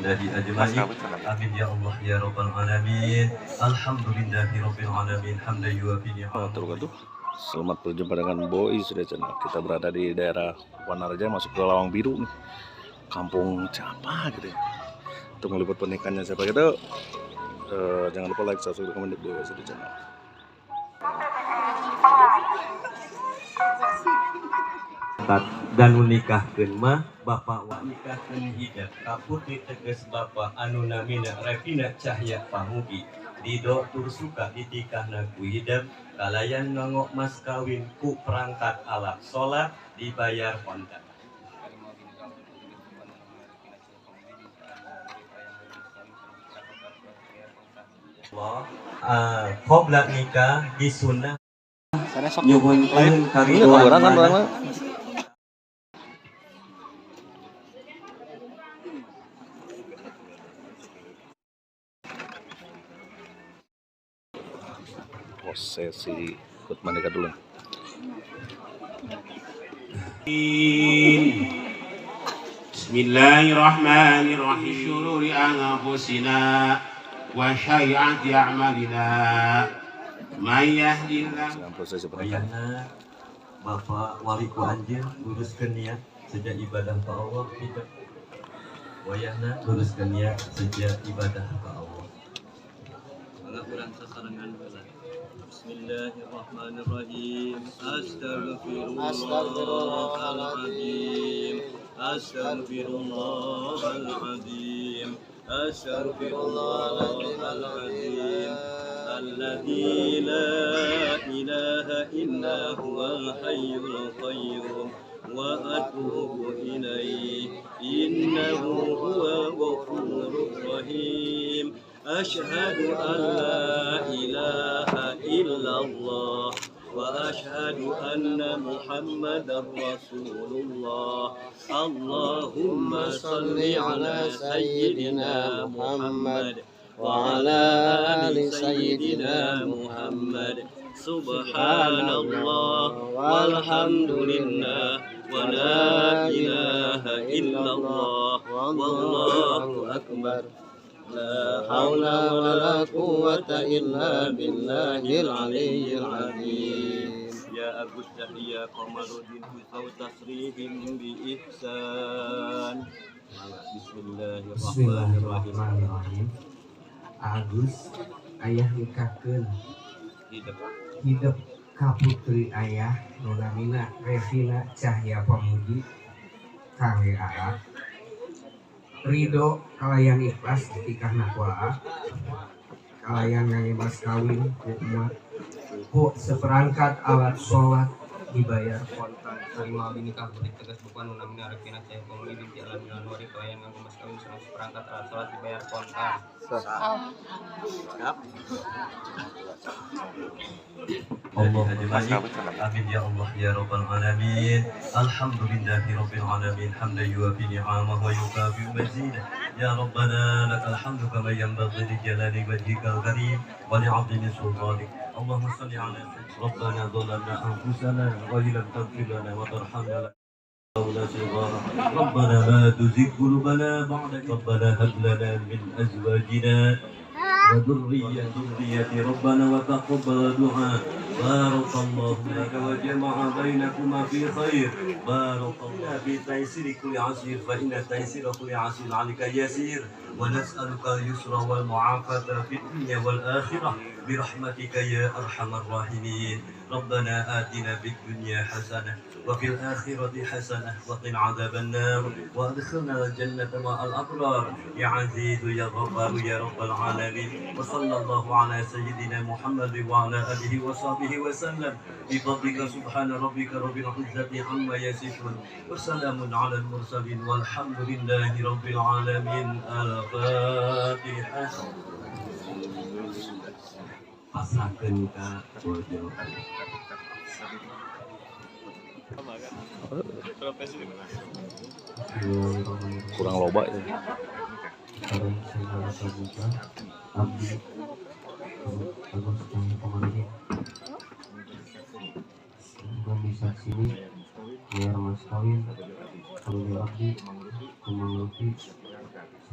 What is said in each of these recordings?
Ajma'in. Amin ya Allah ya rabbal alamin. Alhamdulillahi rabbil alamin hamdan yuwafi ni'amahu. Selamat berjumpa dengan Boy Surya Channel. Kita berada di daerah Wanaraja, masuk ke Lawang Biru nih. Kampung siapa gitu ya. Untuk meliput pernikahannya siapa gitu. Jangan lupa like, subscribe, komen di Boy Surya Channel. Dan nikahkeun mah bapak wa nikahkeun hidep ka putri teges bapak anu namina Revina Cahya Pamugi ridho tur suka ditikahna ku hidep kalayan nganggo mas kawin ku perangkat alat sholat dibayar kontan. Allah qobla nikah disunah nyuhunkeun karidoan maneh. Prosesi ikut menikah dulu. Bismillahirrahmanirrahim. Syururi anfusina wa syai'ati a'malina. May yahdihillahu. Prosesi pernikahan. Bapak wali ku anjeun luruskeun niat sejak ibadah ka Allah tidak. Wayahna luruskeun niat sejak ibadah ka Allah. Mangga urang sasarengan heula. Bismillahirrahmanirrahim. Astaghfirullahaladzim. Astaghfirullahaladzim. Astaghfirullahaladzim. Alladzi la ilaha illa huwal hayyul qayyum wa atubu ilaihi innahu huwal ghafurur rahim. Asyhadu an la ilaha illallah wa asyhadu anna Muhammadar Rasulullah. Allahumma salli ala sayyidina Muhammad wa ala ali sayyidina Muhammad. Subhanallah walhamdulillah wa la ilaha illallah wallahu akbar. La haula wa la quwwata illa billahil aliyyil azim. Ya Agus Cahya Qamaruddin Husau tasrihim bi ihsan. Bismillahirrahmanirrahim. Agus ayah nikahkeun hidep ka putri ayah nu namina Revina Cahya Pamuji kangge Aa. Ridho kalayan ikhlas ditikahna ku Aa. Kalayan ngangge mas kawin ku emak ku seperangkat alat sholat dibayar kontan. Terima abdi nikah putri tegas bukan nu namina Revina Cahya Pamuji binti Alamin Anwari kalayan nganggo mas kawin sareng seperangkat alat sholat dibayar kontan. Allah amin ya Allah ya rabbal alamin. Alhamdulillahi rabbil alamin hamdan yuwafi ni'amahu wa yukafi mazidah. Ya rabbana lakal hamdu kama yanbaghi li jalali wajhikal karim wa li'azimi sultanik. Allahumma salli ala sayyidina rabbana zalamna anfusana wa illam taghfir lana wa tarhamna ربنا لا تزغ قلوبنا بعد إذ ربنا هب لنا من أزواجنا وذرية ربنا وتقبل دعاء. بارك الله لك وجمع بينكما في خير. بارك الله في تيسير كل عسير فإن تيسير كل عسير عليك يسير. ونسألك اليسر والمعافاة في الدنيا والآخرة برحمتك يا أرحم الراحمين. ربنا آتنا في الدنيا حسنة وفي الآخرة حسنة وقنا عذاب النار وأدخلنا الجنة مع الأبرار يا عزيز يا غفار يا رب العالمين. وصلى الله على سيدنا محمد وعلى آله وصحبه وسلم بفضلك. سبحان ربك رب العزة عما يصفون وسلام على المرسلين والحمد لله رب العالمين. الفاتحة. Pasrahkeun ka bojo. Kurang loba itu.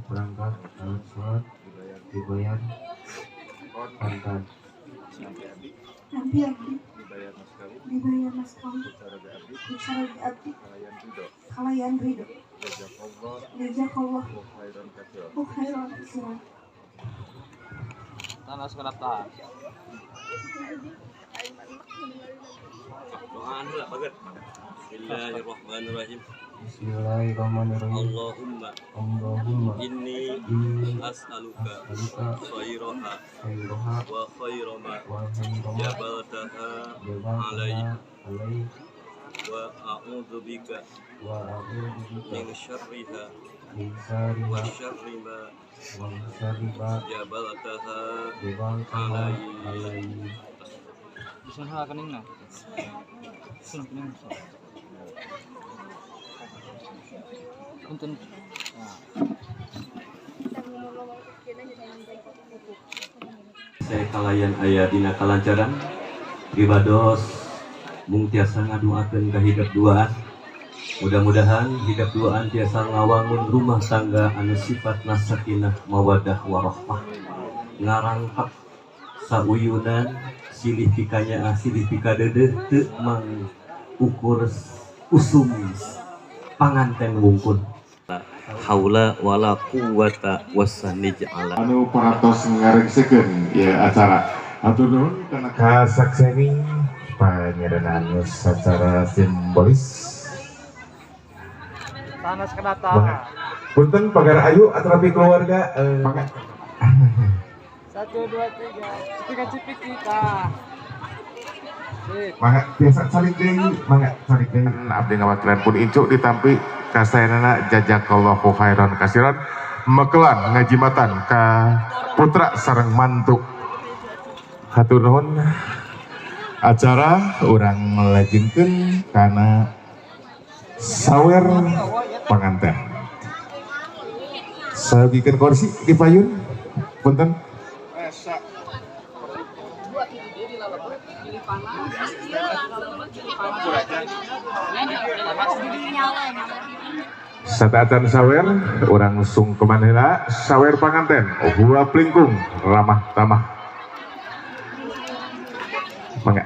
Seperangkat alat sholat dibayar kontan. Nanti abdi dibayar mas kawin bicara di abdi kalayan ridho jazakallah khairan katsiran. Tanah sekerata. Doaan heula bager. Bismillahirrahmanirrahim. Bismillahirrahmanirrahim. Allahumma Allahumma inni inni as'aluka as'aluka khairaha khairaha wa khaira ma wa khaira ma jabaltaha alai jabaltaha alai wa a'udzu bika wa a'udzu bika min syarriha min wa syarriha syarri ma wa syarri ma jabaltaha jabaltaha alai. alai. Bisa heula keningna. Sun kening. Punten. Nah. Saya kalayan aya dina kalancaran pribados mung tiasa ngaduakeun ka hidep duaan. Mudah-mudahan hidep duaan tiasa ngawangun rumah tangga anu sifatna sakinah mawaddah warahmah, ngarangkap sauyunan silih pikanyaah silih pikadeudeuh teu mang ukur usum panganten wungkul. Haula wala quwata wasanij'ala. Anu parantos ngarengsekeun ya acara. Hatur nuhun kana Kasakseni panyerenan secara simbolis. Tanah sekerata. Punten pagar ayu atrapi keluarga mangga. 1 2 3. Cipika cipiki tah. Sip. Mangga tiasa calik deui, mangga calik deui. Abdi ngawakilan pun incu ditampi kasayanana jazakallahu khairan kasiran mekelan ngajimatan ka putra sareng mantu. Hatur nuhun acara urang lajengkeun kana sawer panganten. Sagikeun kursi di payun punten. Sataacan sawer urang sungkeman heula sawer panganten huap lingkung ramah tamah. Mangga.